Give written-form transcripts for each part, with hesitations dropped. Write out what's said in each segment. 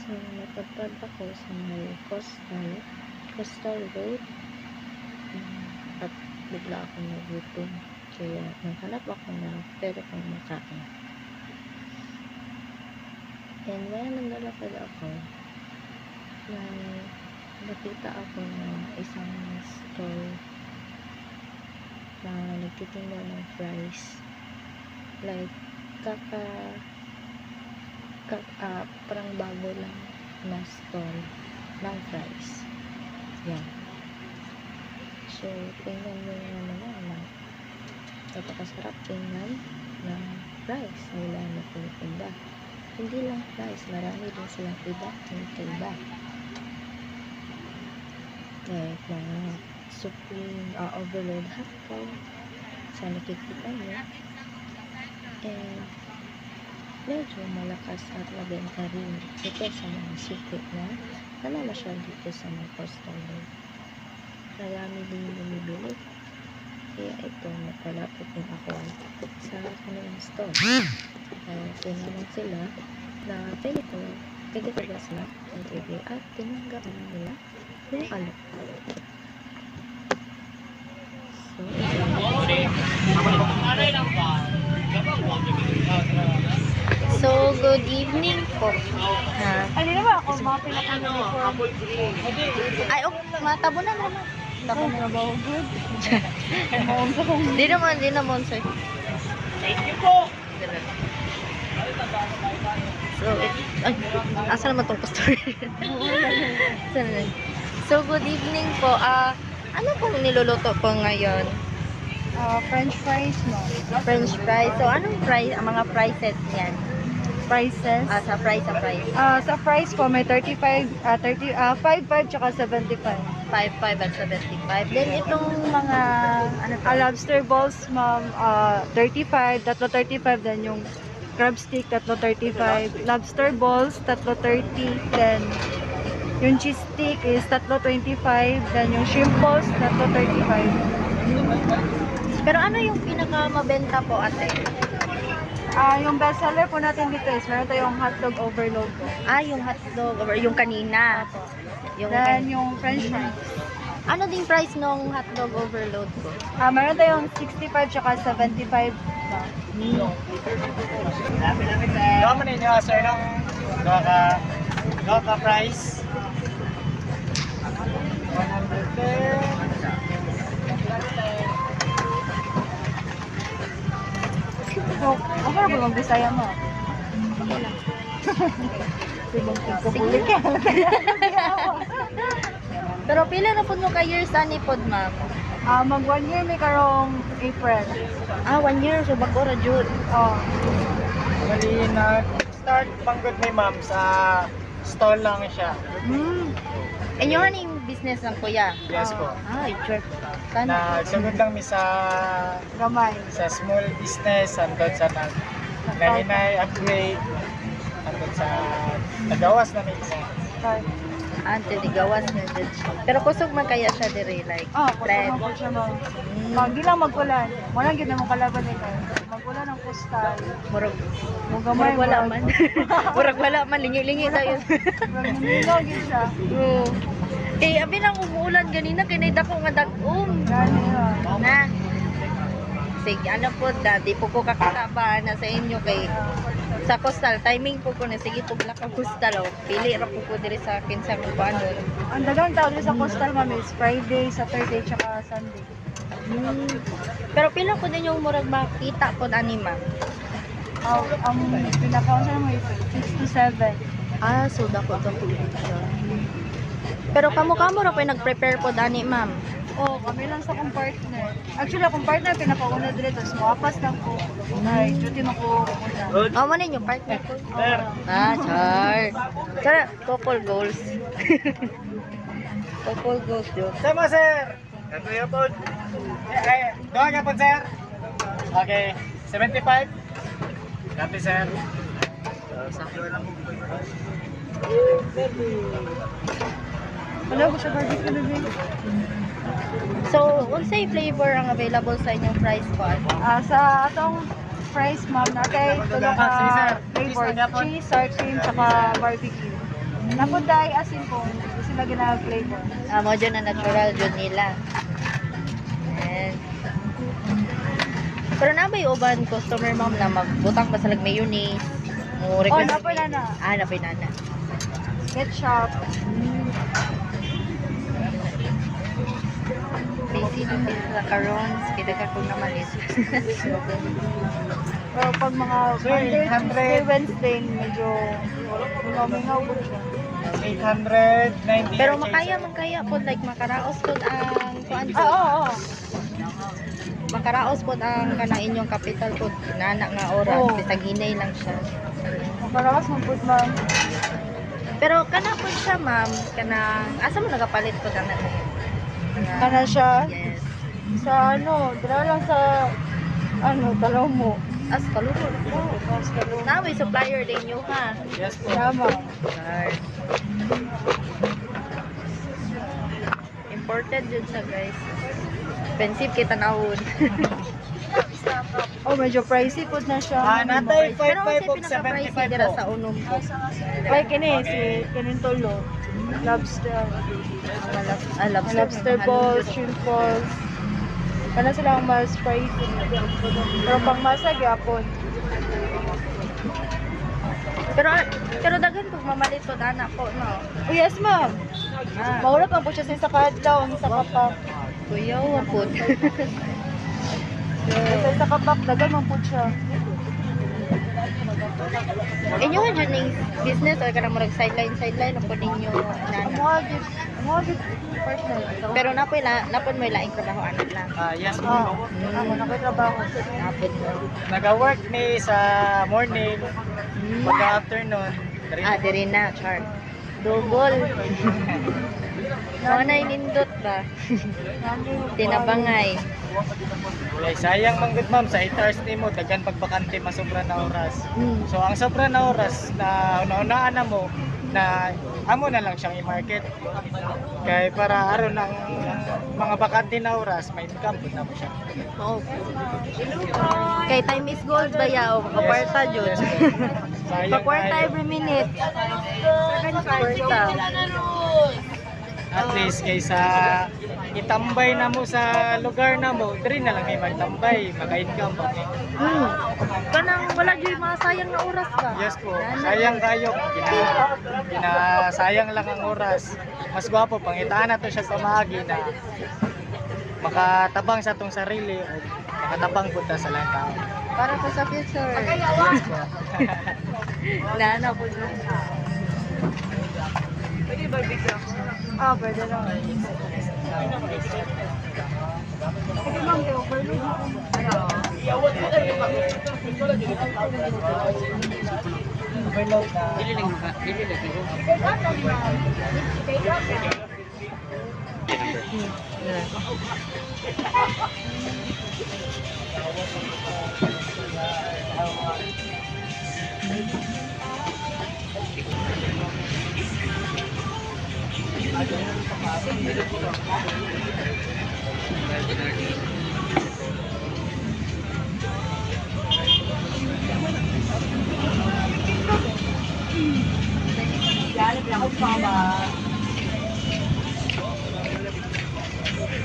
So, napadpad ako sa may Coastal Road. At bigla akong nagutom. Kaya naghanap ako na pwede kong makain. And when naglalakad ako, nakita ako na isang stall na nagtitinda ng fries. Like, parang bago lang na stall ng fries. Yan. So, tingnan mo naman na napakasarap tingnan ng fries nila na pinitinda. Hindi lang fries, marami din silang iba pinitinda. Like, mga Supreme Overload hotdog sa nakikita nyo. And medyo malakas at mabenta rin ito sa mga suki na namamasyal dito sa mga Coastal Road. Marami din bumibili. Kaya ito, nakalapit din ako sa kanilang store. Tinanong sila na pwede ba sila mag-ibig at tinanggap nila yung alok. So, good evening po. Ay, di naman ako, mga pinakano ko. Ay, matabunan naman. Ako na ba ako good? Di naman, sir. Thank you po! So, asa naman itong customer? So, good evening po. Ano pong niluluto po ngayon? French fries, no? French fries. So, anong fries? Ang mga prices niyan? Prices? Sa fries. Sa fries po, may 35, 55, tsaka 75. 5 at 75. Then, itong mga, Lobster balls, ma'am, 35, tatlo 35, then yung crab stick, tatlo 35, lobster balls, tatlo 30, then yung cheese stick is tatlo 25, then yung shrimp balls, tatlo 35. Pero ano yung pinakamabenta po, ate? Yung best seller po natin dito is meron tayong hotdog overload po. Yung hotdog, or yung kanina. Then yung french fries. Ano din price nung hotdog overload ko? Meron tayong 65 tsaka 75 ba? Gawa ninyo, sir, no? Gawa ka price. 110. So, okay ba bang Bisaya mo? Okay lang. Sige ka. Pero pila na po mo ka years ani pod, ma'am? Mag 1 year may karong April. 1 year. So, bago ra jud. Oh. Mali start panggod ni ma'am sa stall lang siya. And yung aning business ng kuya? Yes po. Sure. Sana. Nagsugod lang mi sa Gamay. small business andun sa nahinay upgrade andun sa nagawas na mi sa Ante, di gawas na dyan siya. Pero kusog man kaya siya dire, like, Kusog po siya mo. Pag di lang magulan, walang gina mo kalaban nila. Magulan ng postal. Murag Gamay wala man. Murag wala man, lingi-lingi tayo. Murag nilog yun siya. Oo. Abi nang umuulan ganina, kinida ko nga dag-um. Gani yun. Na. Sige, ano po, di po ko kakataba na sa inyo kay sa Coastal, timing po ko na, sige po black ang Coastal, pili ra po ko diri sa akin sa kung paano. Ang dagang tao dito sa postal, ma'am, is Friday, Saturday, tsaka Sunday. Pero pila ko din yung murag makita po ani, ma'am? Ang pinakaon siya mo is 6 to 7. So dako siya. Pero kamo-kamo ra po nag-prepare po dani, ma'am? Kami lang sa kong partner. Actually, akong partner, pinakauna dito, tapos mawapas lang po. Ay, duty mo ko una. Mo ninyo partner ko. Char. Char, couple goals. Couple goals yun. Sama, sir! Ito yung po. Gawa niya po, sir. Okay. 75. Copy, sir. Sakto lang po. Wala ko sa barbecue na din. So, unsay flavor ang available sa inyong fries pod? Sa atong fries, ma'am, na kay tulong ka flavor. Cheese, sour cream, tsaka barbecue. Napod dahil asin po, gusto na gina-flavor. Mo dyan na natural dyan nila. And, pero na may uban customer ma'am na magbutang ba sa mayonnaise? Mo request. napay na na. Napay na. Ketchup. Basic sa karons, kita ka kung naman is. Pero pag mga Sir, 800. Wednesday, medyo mingaw po siya. 890. Pero makaya po like makaraos po ang kuan po. Oo. Makaraos po ang kanang inyong capital po nana nga oras Oo. bisag hinay lang siya. Makarawas mo po, ma'am. Pero kana po siya ma'am, kanang asa mo nagapalit po kana? Kana siya. Yes. Sa dala lang sa talaw mo. As kalunod. Tapos talaw. Na may supplier din nyo ha. Yes po. Tama. Right. Imported yun siya guys. Expensive kita naon. Oh, medyo pricey po na siya. Natay Pero 55 kasi po pinaka-pricey 75 dira po. sa unom po. Like si Kanintolo. Lobster. Lobster balls, shrimp balls. Kana sila ang mas pricey. Pero pang masag, yapon. Pero daghan pag mamalit po anak po no. Oh, yes, ma'am. Ah, Maula pa po siya sa kadlaw, sa kapak. kuya wa po. Sa kapak, dagan man po siya. Inyo nga dyan yung business o kanang murag sideline po ninyo nana. Mga good partner. Pero napon mo laing trabaho anak lang. Yes po. Ako na ko trabaho. Napon mo. Nag-work ni sa morning, pagka-afternoon. Diri na, char. Double. Mga nindot ba? Tinabangay. Ay, sayang man good ma'am, sa 8 hours ni mo, daghan pagbakante masobra na oras. Mm. So ang sobra na oras na una-unaan na mo, na amo na lang siyang i-market. Kaya para aron ng mga bakante na oras, may income po na mo siya. Oo. Kay time is gold ba yaw? Kaparta jud. Yes, sayang Kaparta kayo. every minute. Kaparta. At least kaysa itambay na mo sa lugar na mo, diri na lang may magtambay, maka-income pa. Kanang wala jud mga sayang na oras ba? Yes po, sayang kayo. Sayang lang ang oras. Mas gwapo, pangitaan na to siya sa maagi na makatabang sa tong sarili o makatabang po ta sa lang tao. Para po sa future. Yes po. Nana po. Pwede lang. Sige, ma'am, overload ako. Overload na.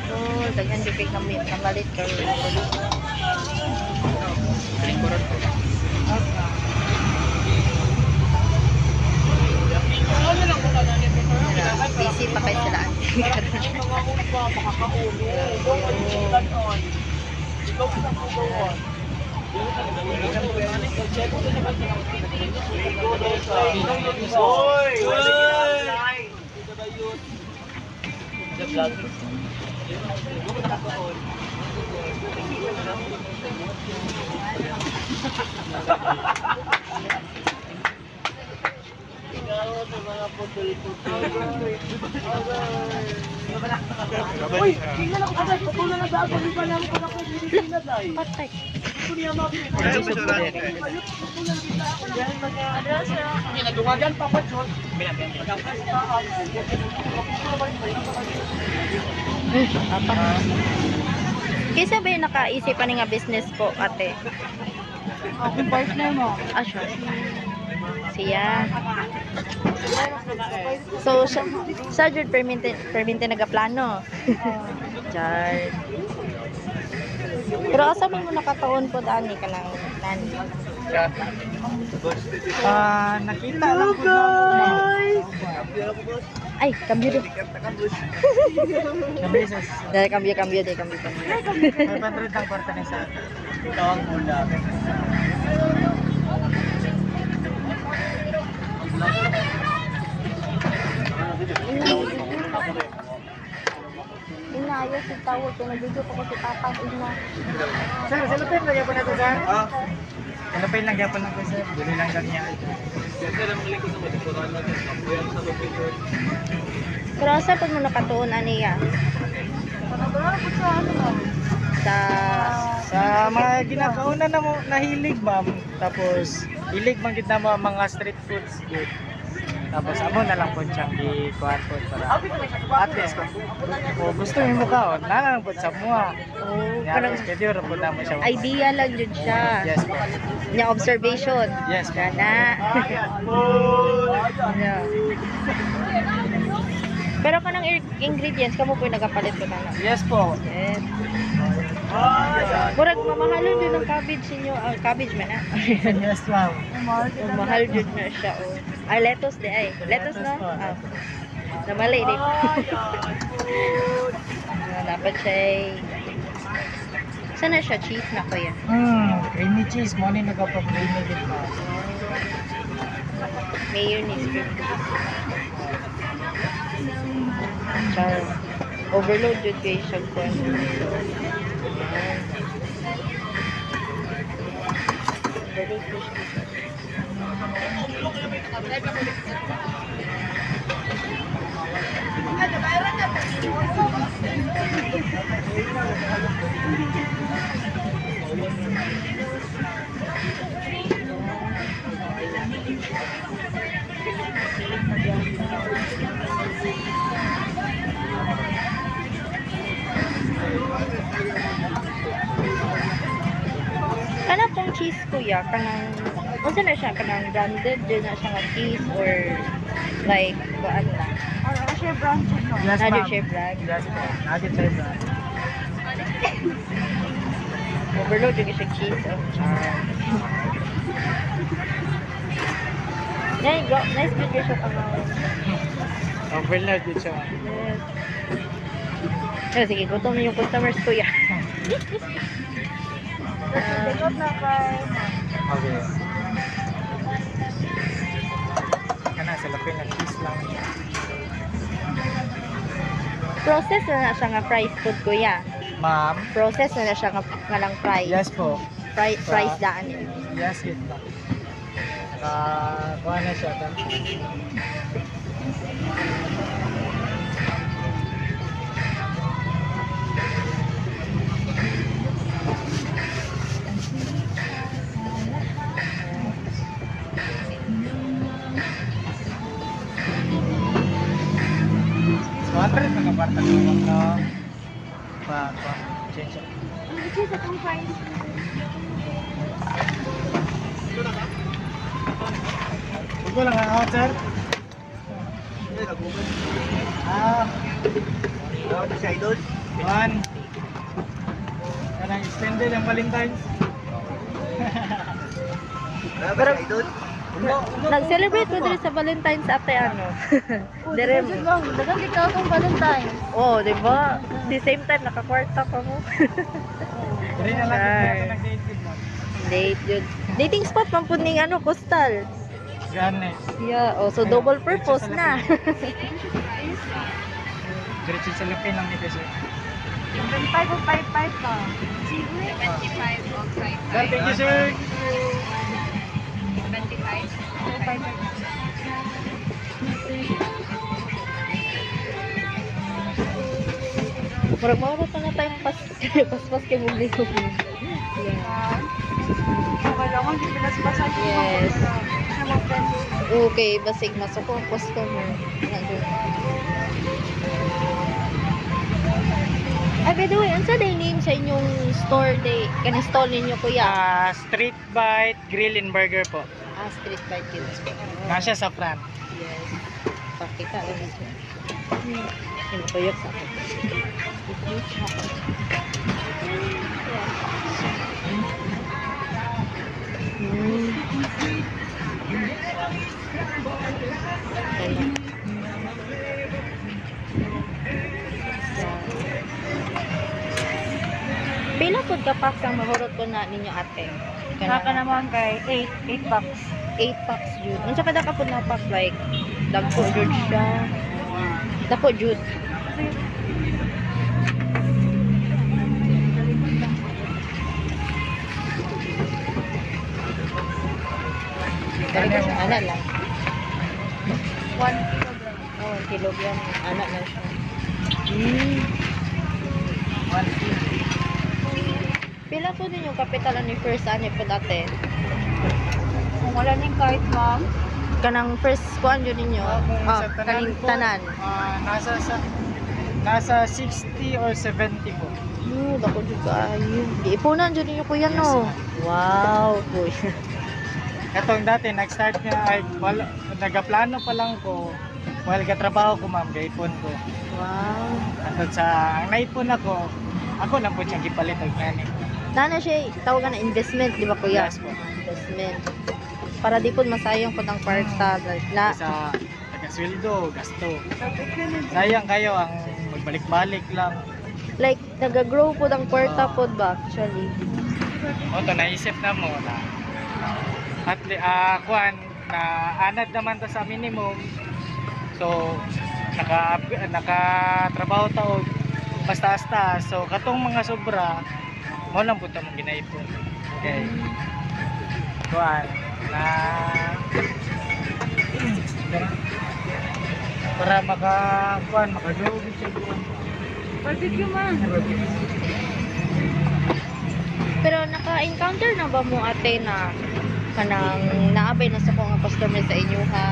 Oh, daghan jud kay kami kamalit ka. Busy pa kayo sila. Patay. Kisa ba yung nakaisip pa nga business po, ate? Ako partner mo. Siya. So, sa jud permente nagaplano. Char. Pero asa man mo nakataon po dani ka ng nani? Nakita lang po guys. Ay, cambio din. Sabi sa Dahil cambio. 500 ang kwarta ni sa tawag mo na. Inaayos si tawag kaya nag-video ko si Papa Ina. Sir, salupin lagyan po natin sir. Salupin lagyan po natin sir. Bili lang niya. Pero asa pag mo nakatuon aniya? Sa mga ginakauna na mo nahilig ma'am. Tapos hilig man gid na mo ang mga street foods good. Tapos amo na lang po siyang i-kuhan po para at least kung gusto mo kaon, nalang po sa mga. Oh, Parang parang schedule po na mo siya. idea lang yun siya. Yes po. Nya observation. Yes po. Kana. Yeah. Pero kanang ingredients kamo po nagapalit ko na. Yes po. Yes. Murag mamahalo din ang cabbage ninyo. Cabbage man na. Yes ma'am. Mahal jud na siya. Oh. Ay, lettuce di ay. Lettuce no? Ah. Namalay din. Dapat siya ay... Saan na siya? Cheese na kuya. Creamy cheese mo ni nagapa-creamy din pa. Mayonnaise. Cream cheese. Char. Overload yun guys siya ko. Kana pong cheese kuya, kanang unsa na siya kanang branded din na siya nga cheese or like ano na? Ano siya branch no? Yes Ano ma'am. siya brand? Yes po. Nugget siya brand. Overload yung siya cheese of char. Nice video siya kanang. Overload din siya. Yes. Pero sige, gutom na yung customers kuya. Likod na kay Okay. Kana sa lapin na cheese lang. Process na siya nga fried food kuya. Ma'am. Process na siya nga lang fried. Yes po. Fries daan. Yes, it lang. Kuha na siya. So, 100 na kaparta ko na change siya. cheese at yung fries. Ito lang ang out, sir. Siya idol. One. Kanang extended ang Valentine's. Pero nag-celebrate ko din sa Valentine's ate ano. Dire mo. Dagang ikaw kung Valentine. Oh, di ba? The same time nakakwarta pa mo. Dili na lang Sure. nag-date mo. Date yun. Dating spot man pud ning ano, coastal. Gani. Yeah, oh, so double purpose na. Diretso sa lapin lang nito siya. 25 o 55 pa. Sir, thank you, sir. Murag mawala pa na tayong paspas kay mo ligo. Yeah. Kailangan di pinaspasan yung Yes. mga friends. Okay, basig masok ang customer. Nandun. Ay, by the way, ano sa day name sa inyong store day? Stall ninyo kuya? Street Bite Grill and Burger po. Street Bite Kids. Nasya sa front. Yes. Pakita lang ito. Yung tuyok sa akin. Ayan. Pila po ka packs ang mahurot ko na ninyo ate? Naka naman kay 8 bucks. 8 packs jud. Unsa kada ka po na pack like dagko jud siya. Dako jud. Kaya ko siya ana lang. 1 kilogram. Ana lang siya. 1 kilo. Pila po din yung kapitalan ni first ani po dati? Kung wala ning kahit ma'am, Kanang first kuan yun ninyo? Kung sa kaning po, tanan. nasa 60 or 70 po. Dako jud kaayo. Ipunan jud ninyo kuya Yes, no. ma'am. Wow, kuya. Katong dati, nag-start nga, ay, nagaplano pa lang ko, while katrabaho ko ma'am, gaipon ko. Wow. At sa, ang naipon ako lang po siyang gipalit ang nani. Nana siya tawagan na investment, di ba kuya? Yes po. Investment. Para di po masayang po ng kwarta. Na, Sa taga-sweldo, gasto. Sayang kayo ang magbalik-balik lang. like, nag-grow po ng kwarta po ba actually? O to, naisip na mo na at kuan na anad naman ta sa minimum. So, nakatrabaho taog basta-basta. So, katong mga sobra, mo lang po mong ginaipon. Okay. Kuan na para makadugi siya doon. barbecue man. Pero naka-encounter na ba mo ate na kanang naabay na sa ko nga customer sa inyo ha?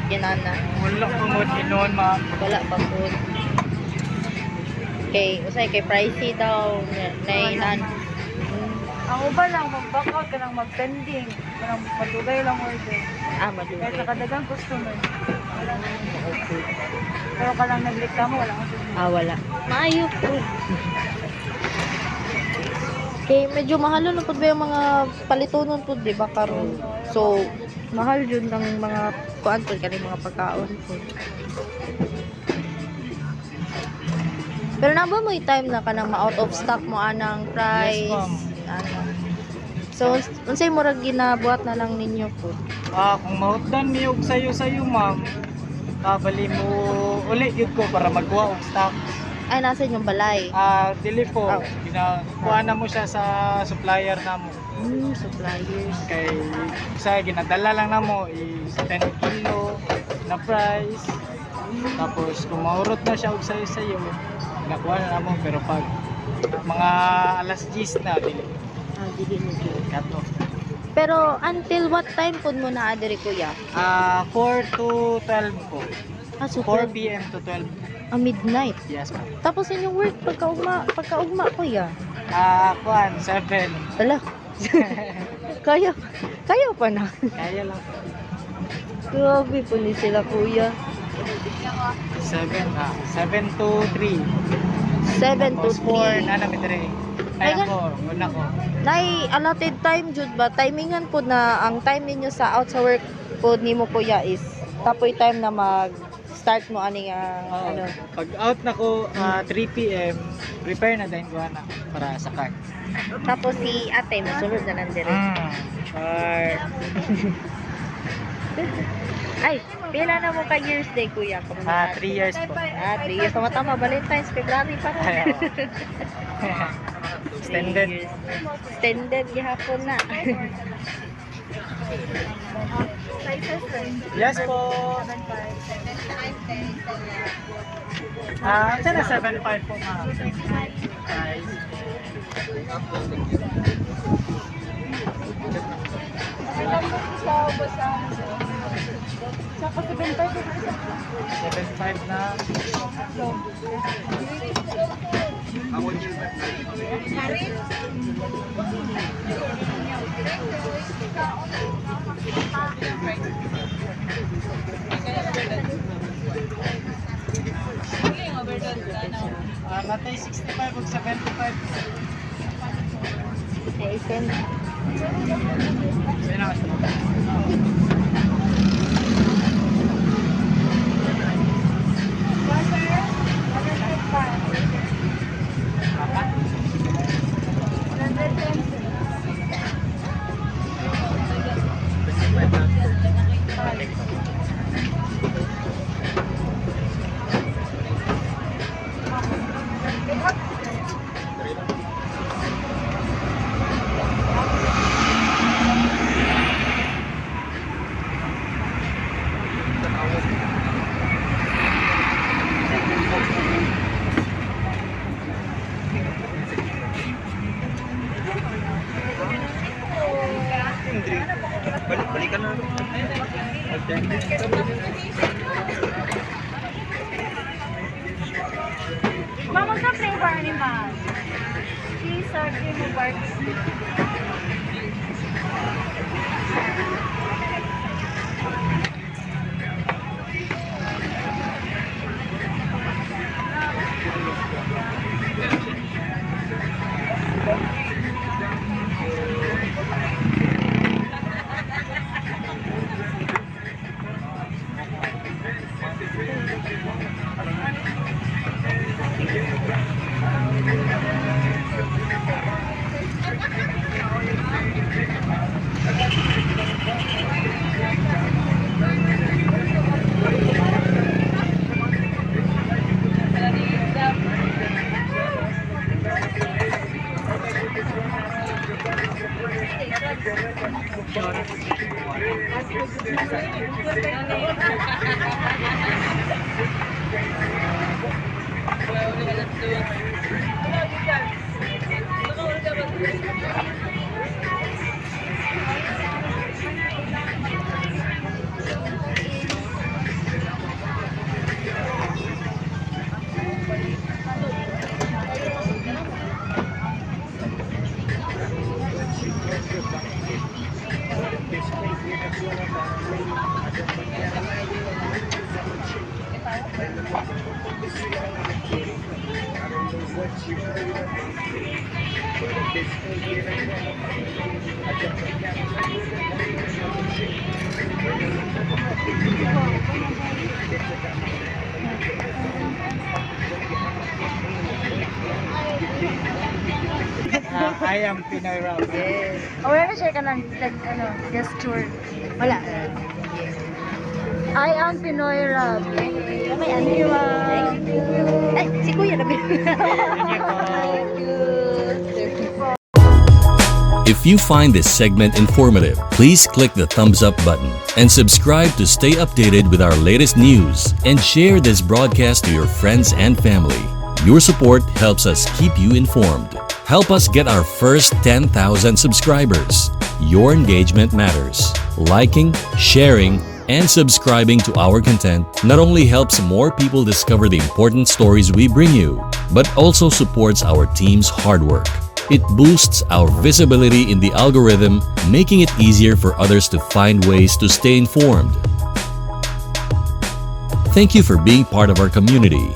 Ginana. Wala po mo inon ma'am. Wala pa po. Usay kay pricey daw na inan. Ang uban lang, mag-back out ka lang mag-pending. Parang matugay lang order. Kahit Madugay. nakadagang customer. Pero ka lang naglikta mo, wala kang susunod. Wala. Maayo po. Medyo mahalo na po ba yung mga palitonon po, di ba, karon? So, mahal yun ng mga kuan po, kaning mga pagkaon po. Pero naba mo yung time na kanang ma-out of stock mo anang price? Yes, ma'am. Ano. So, unsay mo rag ginabuhat na lang ninyo po? Kung mahutdan mi og sayo-sayo ma'am, kabali mo uli yun ko para magkuha og stock. Ay, nasa yung balay. Dili po, Oh. kuha na mo siya sa supplier namo. Suppliers. Kay sa ginadala lang namo is 10 kilo na price. Tapos kung maurot na siya og sayo-sayo, nakuha na namo, pero pag mga alas 10 na dili Dili mo dyan. cut off. Pero, until what time po mo na adiri kuya? 4 to 12 po. So 4 p.m. to 12. midnight. Yes ma'am. Tapos inyong work pagkaugma kuya. Kuan 7. Ala. kaya pa na. Kaya lang. Grabe po ni sila kuya. 7 to 3. 7 to Tapos 4 3. na namin dire. Ay, Ay ako, una ko. Nay, allotted time jud ba? Timingan po na ang time ninyo sa out sa work po nimo kuya is tapoy time na mag-start mo ani Oo. ano. Pag out na ko 3 p.m. prepare na din ko na para sa card. Tapos si ate mo sulod na nandire. Card. Ay, pila na mo ka years day kuya? 3 years po. 3 years. Tama, Valentine's, February pa rin. Ay, oo. Extended. 3 years. Extended gihapon na. Yes po. Sana 7.5 po ma'am. Price. Saka 7.5 7.5 na. Natay 65 ug 75. Okay, send. Sino ka? Balik-balikan na. Mama, sa flavor ni Ma'am? Cheese or cream of bark? I am Pinoy Rap. Yes. O, wala na share ka ng gesture. Wala. I am Pinoy Rap. Thank Thank you, Ma'am. Thank you. Ay, si Kuya na Thank you. If you find this segment informative, please click the thumbs up button and subscribe to stay updated with our latest news, and share this broadcast to your friends and family. Your support helps us keep you informed. Help us get our first 10,000 subscribers. Your engagement matters. Liking, sharing, and subscribing to our content not only helps more people discover the important stories we bring you, but also supports our team's hard work. It boosts our visibility in the algorithm, making it easier for others to find ways to stay informed. Thank you for being part of our community.